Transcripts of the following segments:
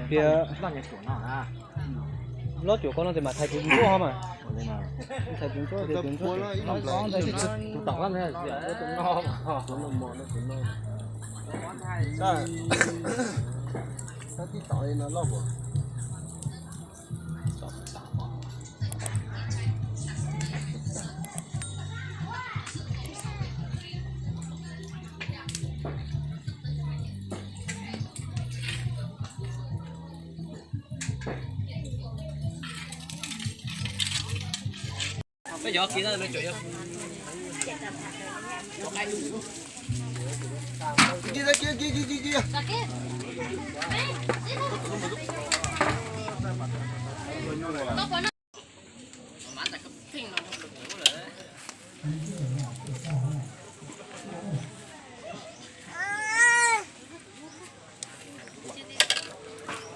Piav loj cuam koj no ces mam thaiv tus ntsuab ho mas. Thaiv tus ntsuab ces tus ntsuab.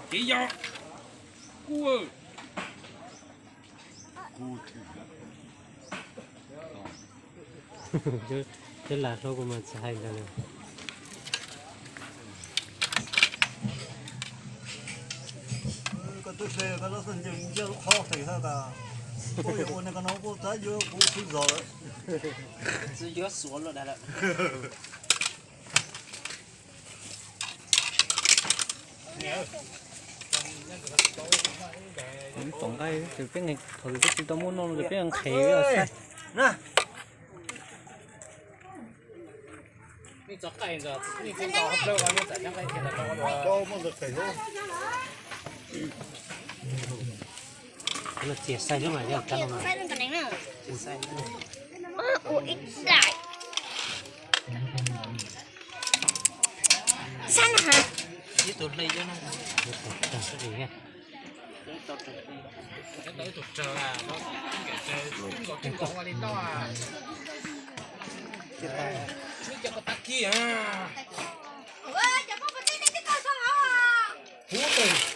Kev yog kuv. Cov lam hlob kuv mas tsis hais ntawd li. Koj twb hle koj lub xeeb nce mus ntiab lub qhov tes xwb tas, koj yuav ua niag koj no koj tab yuav kuv txhub zog lawm. Txhub yuav xuav luaj dag lawm. Tom nqaij ces peb thaum twg twb tsis tau muaj noj no ces peb nqhis saib. Txias saib xwb mas yog kab no. Sab na ha. Ib tug hle cov no. Ib tug hle. Huv tes